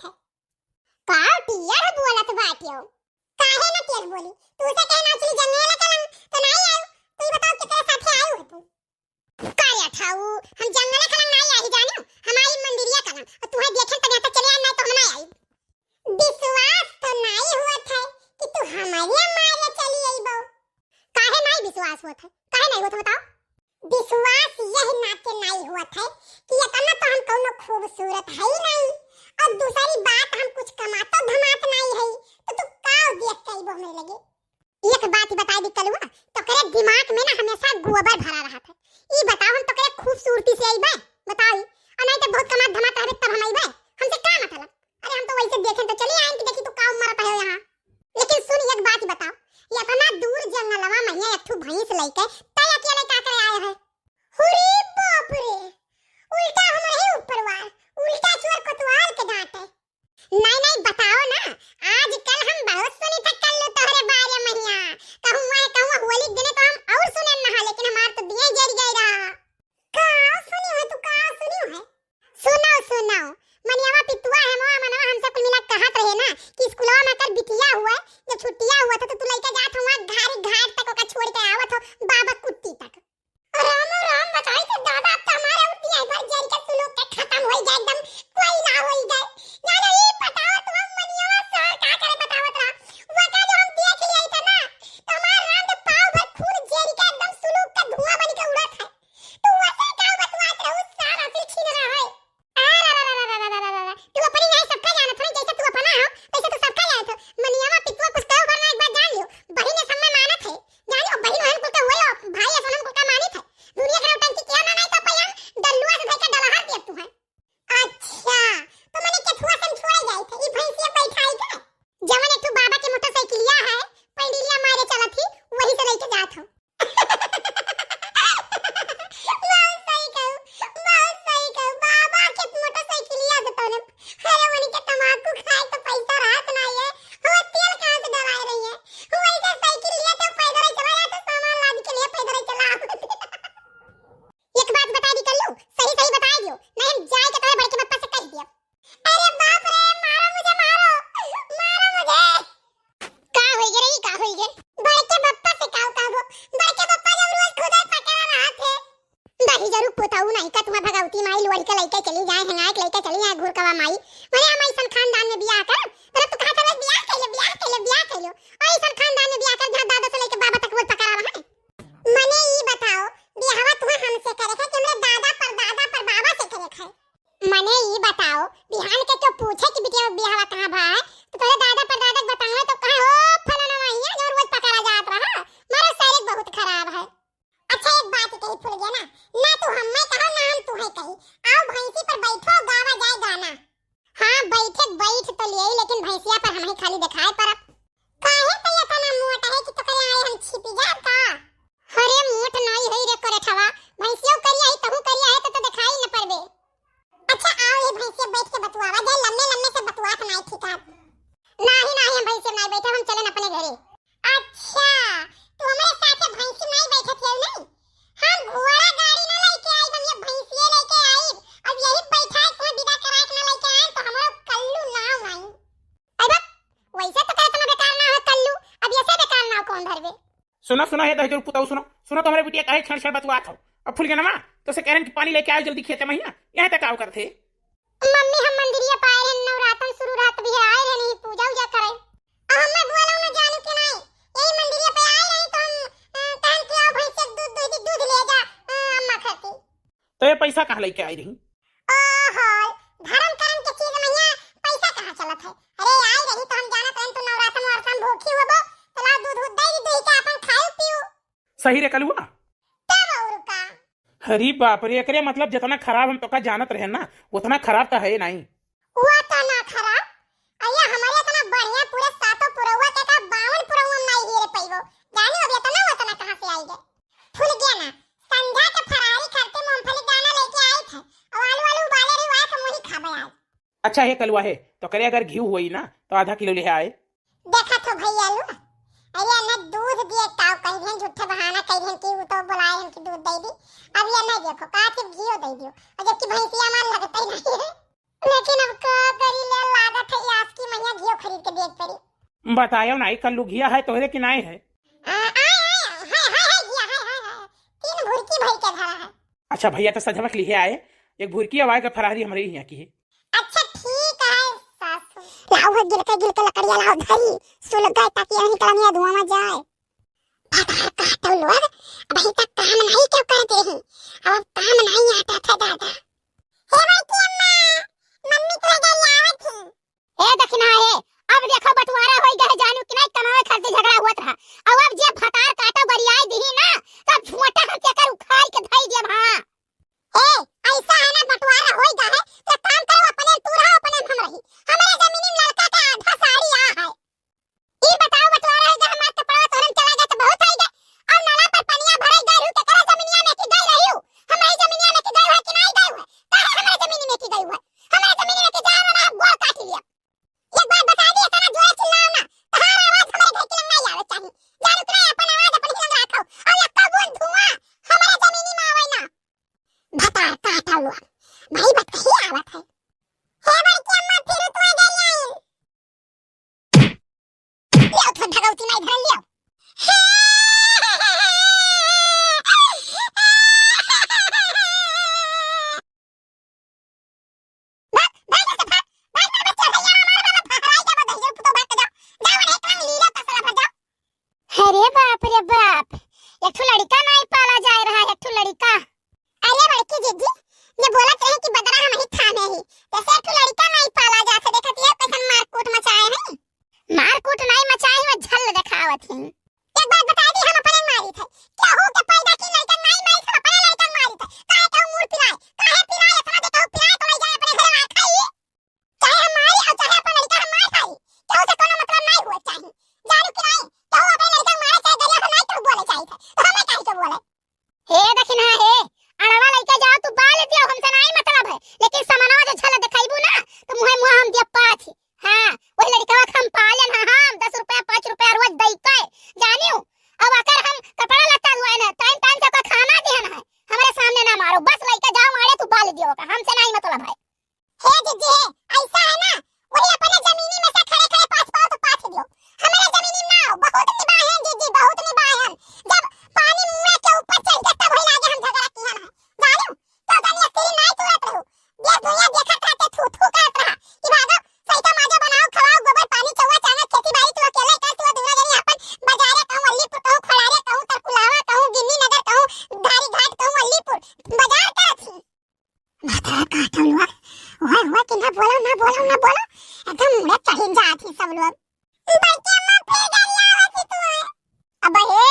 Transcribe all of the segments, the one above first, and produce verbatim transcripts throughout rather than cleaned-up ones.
थे। का टियर बोलत बाटियो? काहे ना टियर बोली? तू से कहे ना चली जंगले कलंग तो नाई आयु। तू ही बताओ केकरे साथे आयु है तू? का रे अठाऊ, हम जंगले कलंग नाई आई जानियो, हम आई मंदिरिया कलंग। और तुहे देखे तब यहाँ तक चले आए, नाई तो हम नाई आई। विश्वास तो नाई हुआ था कि तू हमारे मारे चली आई बो। काहे नाई विश्वास हुआ था? काहे नाई हुआ था बताओ? विश्वास यही नाते नाई हुआ था कि इतना तो हम कौनो खूबसूरत है ही नहीं, और दूसरी बात हम कुछ कमातो धमात नाई है, तो तू का देख के आई बो हमें लगे? एक बात ही बता दी कलुआ, तोकरे दिमाग में ना हमेशा गोबर भरा रहत है। ई बताओ हम तोकरे खूबसूरती से अइबे? बताओ ई। और नहीं तो बहुत कमात धमात रहबे तब हम अइबे। हमसे का मतलब? अरे हम तो वैसे देखें तो चली आएन कि देखी तू का उम्र पे हो यहाँ। लेकिन सुन एक बात ही बताओ, ये इतना दूर जंगलवा में यहाँ एक ठू भैंस लेके तय अकेले का करे आए है? हुरी बाप रे, उल्टा हमरे ही ऊपर वार, उल्टा चोर कोतवाल के डांटे। नहीं, नहीं, बताओ ना, आजकल हम बहुत सुनी था कल्लू तोहरे बारे में हिया। कहूँ वह, कहूँ होली के दिने तो हम और सुने न हा, लेकिन हमार तो दिए जर गए रहा। का सुनी हो तू, का सुनी हो? सुनाओ, सुनाओ, मनियावा पितुआ है, मोआ मनवा हमसे कुल मिला कहत रहे ना कि स्कूलवा में कर बिटिया हुआ, जब छुट्टिया हुआ था तो तू लइका जात हुआ घारी घाट तक ओका छोड़ के आवत हो, बाबा कुत्ती तक। राम राम बताई तो दादा, अब तो हमारे उठती है, एक बार जल के सुलूक के खत्म होई जाए, एकदम कोई ना होई जाए। ना, ना, ई बताओ तू, हम मनियावा सार का करे बतावत रहा। वो का जो हम देख लिया था ना, तो हमार राम के पाँव भर खून जल के एकदम सुलूक के धुआं बन के उड़त है। तू वसे का बतवात रहू, सार असल छीन रहा है। आ, रा, रा, रा। तू अपनी नहीं सबका जानत हो, जैसे तू अपना हो, वैसे तू सबका जानत हो। मनियावा पितुआ कुछ कहो भर ना एक बार जान लियो। बहिन है सब में मानत है। जान लियो, बहिन वहन कुल के हुए हो, भाई ऐसा हम कुल का मानित है। दुनिया के नौटंकी किया ना, नहीं तो पहले हम डल्लुआ से धर के डलहर दिया तू है। अच्छा, तो मने केथुआ से हम छोड़े जाई थे, ई भैंसिया बैठाई के? जवन एक ठो बाबा के मोटरसाइकिलिया है, पैडिलिया मारे चलत ही, वही से लेके जात हो। बहुत सही कहू, बहुत सही कहू। बाबा के मोटरसाइकिलिया से तोने, अरे, उनके तमाकू खाए तो पैसा रहत ना है, वो तेल कहाँ से डलाए रही है? वो ऐसे साइकिलिया तो पैदल ही चला जाता, सामान लाद के लिए पैदल ही चला। एक बात बता दी कल्लू, सही सही बता दियो, नहीं हम जाए के तोरे बड़के पप्पा से कह दिया। अरे बाप रे, मारो मुझे, मारो, मारो मुझे। का होई गे रे, ई का होई गे? बड़के बप्पा से काऊ कहबो? बड़के बप्पा जब रोज खुदे पकड़ा रहत है। दही जरूर पुताऊ नहीं का तुम्हार भगवती माई लोड़ी के लइके चली जाए, हेंगाए के लइके चली जाए घुरकवा माई। मने हम ऐसन खानदान में बियाह कर, तब तू कहा था बियाह कर ले, बियाह कर ले, बियाह कर लो। ऐसन खानदान में बियाह कर जहाँ दादा से लइके बाबा तक रोज पकड़ा रहा है। मने ई बताओ, बियाहवा तुम्हें हमसे करे है कि हमरे दादा पर दादा पर बाबा से करे है? मने ई बताओ, बिहान के क्यों पूछे कि बिटिया बियाहवा कहाँ भा है, तो तोरे दादा पर दादा बतावे तो कहे, "ओ फलाना वहिया जो रोज पकड़ा जात रहा, मारो शरीर बहुत खराब है।" अच्छा एक बात कही फुलगेना, ना तू हम्मे कहो ना हम तुहे कही, आओ भैंसी पर बैठो गावा जाए गाना। हाँ बैठे बैठ तो लिए, लेकिन भैंसिया पर हम ही खाली दिखाए परब। काहे तो इतना मोट है कि तोकरे आए हम छिपी जाब का? अरे मोट नाई है रे कोरेठवा, भैंसियो करिया है तहू करिया है तो, तो दिखाई न परबे। अच्छा आओ ये भैंसिया बैठ के बतुआवा जाए, लम्बे लम्बे से बतुआत नाई ठीक है। नाही नाही हम भैंसिया नाई बैठे, हम चलन अपने घरे। अच्छा तू हमारे साथे भैंसी नाई बैठत है नहीं? हम घोड़ा गाड़ी ना लेके आई, हम ये भैंसिया लेके आई। अब यही बैठा है कोई विदा करा के ना लेके आए तो हमारा कल्लू नाव आई। अरे बाप, वैसे तो कहत ना बेकार नाव है कल्लू, अब ऐसे बेकार नाव कौन धरबे? सुना सुना हे दहिजरू पुताऊ सुना, सुना तो हमारे बिटिया काहे छड़ छड़ बतुआत हो। अब फुलगेनवा तो से कह रहे कि पानी लेके आओ जल्दी खेते में ही ना, यहाँ तक आओ करते। मम्मी हम मंदिरिया पाए रहे नवरातन शुरू रहत भी है, आए रहे नहीं पूजा उजा करे। अब हमें बोला ना जानू के नहीं, यही मंदिरिया पे आए रही तो हम अ, कहन कि आओ भैंस से दूध दूध दूध ले जा अ, अम्मा खाती। तो ये पैसा कहाँ लेके आई रही? ओहो, धर्म कर्म के चीज में यहाँ पैसा कहाँ चलत है? अरे आई रही तो हम जानत रहन तू नवरातन वरातन भूखी होबो, तो ला दूध उध दे दी, दही के अपन खाओ पियो। सही रे कलुआ। तब और का? अरे बाप रे, एकरे मतलब जितना खराब हम तोका जानत रहे ना, उतना खराब तो है नहीं। वो तो ना खराब, अरे हमारे इतना बढ़िया पूरे सातों पुरौआ के का बावन पुरौआ में नहीं गिर पैबो। जानी अब इतना उतना कहाँ से आई गए? फुलगेना, संध्या के फरारी खाते मूंगफली दाना लेके आई थे, और आलू आलू उबाले रही, वही हम वही खाबे आज। अच्छा हे कलुआ हे, तो करे अगर घी होई ना तो आधा किलो ले आए। देखा तो भैया लो, अरे ना दूध दिए ताव कहीं झूठे बहाना कहीं कि वो तो बुलाए हम कि दूध दे दी। अब ये नहीं देखो का सिर्फ घी दे दियो, और जबकि भैंसिया हमार लगता ही नहीं है। लेकिन अब का करी, ले लागत है, आज की मइया घियो खरीद के देख पड़ी। बतायो नाई, कल्लू घिया है तोहरे कि नाई है? आ, आय, आय, है, है, है, घिया, है, है, है। तीन भुरकी भई के धरा है। अच्छा भइया, तो सजवक लिहे आए, एक भुरकी अवाए का फरारी हमरे हियाँ की है। अच्छा ठीक है सासू। लाओ है गिलके, गिलके लकड़िया लाओ धरी, सुलग गए ताकि यहीं कलमिया धुआं में जाए। भतार काटो लोग, अबहीं तक काम नाई क्यों कर दे ही? अब काम नाई आता था दादा। हे बड़की अम्मा, मम्मी तो गरियावत ही। ए दखिनहा हे, अब देखो बंटवारा होई गए, जानू कि नाई, कमावे खातिर झगड़ा हुआ रहा। अब, अब जे भतार काटो गरियाई दिही ना, तब झोंटा हम केकर उखाड़ के धई देब, हाँ। ए, ऐसा है ना, बंटवारा होई गए, तो काम करो, अपने तू रहो, अपने हम रही। हमारे जमीनी में लड़का के आधा साड़ी आ है। ई बताओ बंटवारा है, जब हमार कपड़ा तोरन चला गया तो बहुत होई गए, और नाला पर पनिया भरे गए रहू, केकरा जमीनिया में की गई रही हूँ? हमारी जमीनिया में की गई है कि नाई गई है? काहे हमारे जमीनी में की गई है? हमारे जमीनी में की जाए वाला है, गोड़ काट लिया। एक बार बता दिए, इतना जोर चिल्लाओ ना, तहार आवाज हमारे घर के लंग नहीं आवे चाहिए। जानू कि नाई, अपन आवाज अपन ही लंग रखो, और एक बूंद धुआं हमारे जमीनी में आवे ना। भतार काटा हुआ, भाई बात कही आवत है। हे बड़की अम्मा, फिर तू आ गई आई। लियो तो भगवती माई धरन लियो। भाग, भाग यहाँ से, भाग, भाग, मेरे बच्चे, भैया, हमारे बाबा फहराई के बदल जाओ, तो भाग के जाओ। जाओ, एक रंग लीला तसला भर जाओ। अरे बाप रे बाप, एक ठो लड़का नाई पाला जाए रहा है, एक ठो लड़का। अरे बड़की जीजी, ये बोलत रहे कि बदरा हम ही थामे ही, जैसे एक ठो लड़का नाई पाला जात है, देखत ये कैसन मारकूट मचाए हैं। मारकूट नाई मचाए हैं, वो झल देखावत ही। एक बात बता दी, हम अपने मारी थे, केहू के पैदा की लड़का नाई मारी थे, अपने लड़का मारी थे। काहे केहू मुड़ पिराए, काहे पिराए, इतना दे केहू पिराए तो ले जाए अपने घर आ खाई। चाहे हम मारी और चाहे अपन लड़का हम मार खाई, केहू से कोनो मतलब नाई हुआ चाही। जानू कि नाई, केहू अपने लड़का मारे चाहे गरिया हम नाई केहू बोले चाही थे, तो हमें काहे के बोले? हे दखिनहा हे, अड़वा लइके जाओ, तू बाल दियो, हमसे नाई मतलब है, लेकिन समनवा जो झलक देखाइबू ना, तो मुँहे मुँह हम दिया पाथी। हाँ, वही लड़कवा के हम पाले ना, हम दस रुपया, पाँच रुपया रोज दई के, जानियो। अब अगर हम कपड़ा लत्ता धोए ना, टाइम टाइम से ओका खाना दिहन है, हमरे सामने ना मारो, बस लइके जाओ मारे, तू बाल दियो का, हमसे नाई मतलब है। हे जीजी, हे, ऐसा है ना, वही अपने जमीनी में से खड़े खड़े पाँच पाओ तो पाँच दियो। हमारे जमीनी में ना आओ, बहुत निबाहन जीजी, बहुत निबाहन। जब पानी मुड़ा के ऊपर चढ़ गया तब वही लागे हम झगड़ा किया ना। जानू, तो तनी अक्सरी नाई तुरत रहू। देश दुनिया देखत रहते थू थू करत रहा कि भागो, सही का माजा बनाओ, खवाओ, गोबर पानी चौवा चाना खेती बाड़ी तू अकेले कर, तू दुनिया जनी अपन बाजारे कहूँ, अलीपुर कहूँ, खड़ारे कहूँ, तरकुलावा कहूँ, गिन्नी नगर कहूँ, धारी घाट कहूँ, अलीपुर बाजार करत ही। भतार काटल हुआ, हुआ, हुआ कि ना बोलो, ना बोलो, ना बोलो, एकदम मुड़े चढ़ी जात ही सब लोग। बड़की अम्मा फिर गरियावत ही तू है। अबे हे,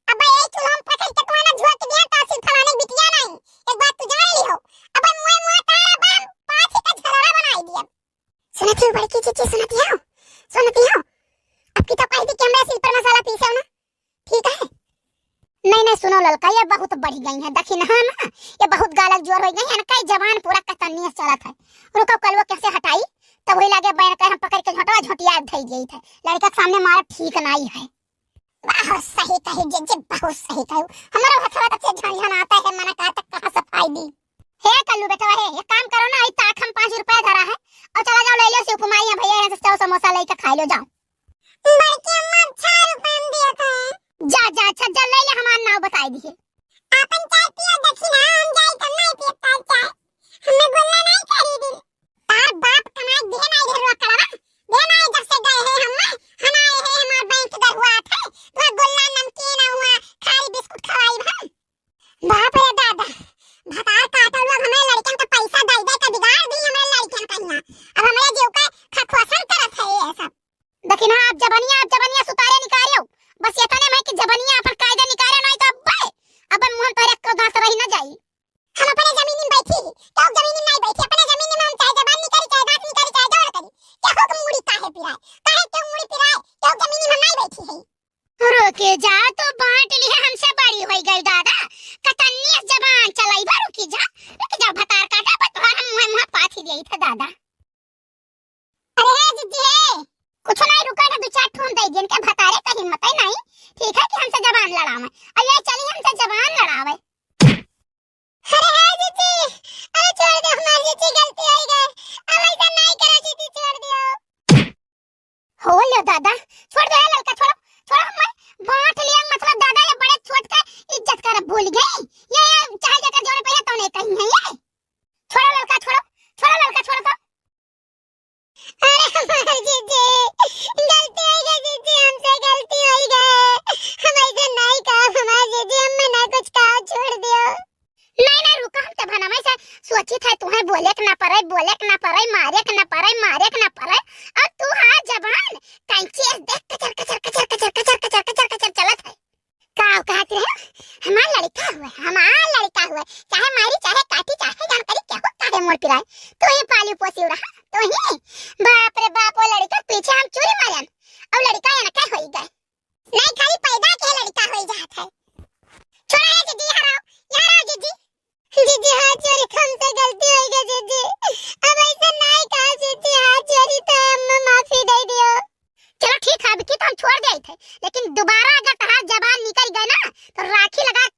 अबे ये चूल्हा में पकड़ के कोना झोंक दिया तो सिर्फ फलाने बिटिया नहीं, एक बात तू जान ली हो। अबे मुँह मुँह तारा बाम पाछी का झलरा बनाई दिया। सुनती हो बड़की जीजी, सुनती हो, सुनती हो, अब की तो कह दी कि हमरा सिल पर मसाला पीसे ना, ठीक है? नहीं, नहीं, सुनो ललका, ये बहुत बढ़ गई है, दखिनहा ना, ये बहुत गालक जोर हो गई है ना, कई जबान पूरा कतनिया चलत है। रुको, कलवा कैसे हटाई, तब वही लागे बैन के हम पकड़ के झोंटवा झोंटिया धई गई थे, लड़का के सामने मारा ठीक नाई है। बहुत सही कही जीजी, बहुत सही कही। हमारा हथवा तक से झनझन आता है, मना कहा तक कहाँ सफाई दी। हे कल्लू बेटवा, हे, एक काम करो ना, आई ताक हम पाँच रुपया धरा है, और चला जाओ, ले लो सेव पुमाई है भैया, यहाँ से चाहो समोसा लेके खा लो, जाओ। बड़की अम्मा, छह रुपया में दिया था। जा, जा, अच्छा, जा, ले ले, हमार नाव बताई दिए। आपन चाय पियो, दखिनहा, हम जाई तब नहीं पियब तार चाय। हमें गोल्ला नहीं खरीदी। तार बाप कमाई दे नाई ढेरवा कलवा, दे नाई जब से गए हैं हम, हनाए है हमार बैंक गरुआ थे, तो गोल्ला नमकीन हुआ, खाली बिस्कुट खवाई हम। बाप रे दादा, भतार काटल लोग हमारे लड़कन का पैसा दे दे के बिगाड़ दी हमारे लड़कन का यहाँ। अब हमारे जीव का खखोसन करत है ये सब। दखिनहा, अब जबनिया, अब जबनिया सुतारे निकारियो। बस ये तने में कि जबनिया अपन कायदे निकारे नहीं तो अब्बे, अपन मुहन पर एक को घास रही ना जाई। हम अपने जमीन में बैठी, तो जमीन में नहीं बैठी, अपने जमीन में हम चाहे जबान निकारी, चाहे दांत निकारी, चाहे जौन करी। केहू के मुड़ी काहे पिराए, काहे केहू मुड़ी पिराए, केहू जमीन में हम नहीं बैठी है। रुके जा, तो बांट लिया हमसे बड़ी होई गई दादा, कतन्नी जबान चलाई बा, रुकी जा, रुकी जा, भतार काटा पर तोहर हम मुँह मुँह पाथी देई था दादा। अरे हे जीजी हे, कुछ नहीं, रुका ना, दो चार ठूम दे दियन के भतारे का हिम्मत ही नहीं, ठीक है कि हमसे जबान लड़ावे, अब ये चली हमसे जबान लड़ावे। भूल गई? ये, ये चाहे जेकर जौने पहिले तौने कही है ये। छोड़ो ललका, छोड़ो, छोड़ो ललका, छोड़ो तो। अरे हमार जीजी, गलती होइ गई जीजी, हमसे गलती होइ गई। हम ऐसे नहीं कहा हमार जीजी, हम ना कुछ कहा, छोड़ दियो। नहीं, नहीं, रुका, हम तो भनवा से सोचित है, तुहे बोले के ना पड़े, बोले के ना पड़े, मारे के ना पड़े, मारे के ना पड़े, और तू हाथ जबान कैंची से देख कचर, कचर, कचर चलत है। का कहत रहे? हमार लड़का हुए, हमार लड़का हुए, चाहे मारी, चाहे काटी, चाहे जान करी, केहू काहे मोर पिराए, तू ही पाली पोसी रहा, तू ही। बाप रे बाप, वो लड़का पीछे हम चूरी मारन, और लड़का इनके होई गए। नहीं, खाली पैदा के लड़का होई जात है। छोड़ा है जीजी, यहाँ रहो, यहाँ रहो जीजी। जीजी, हाथ जोड़ी, हमसे गलती होइ गई जीजी, अब ऐसे नहीं कहा जीजी, हाथ जोड़ी तो हम माफी दे दियो। चलो ठीक है, अब की तो हम छोड़ देइत है, लेकिन दोबारा अगर तहार जबान निकल गए ना, तो राखी लगा के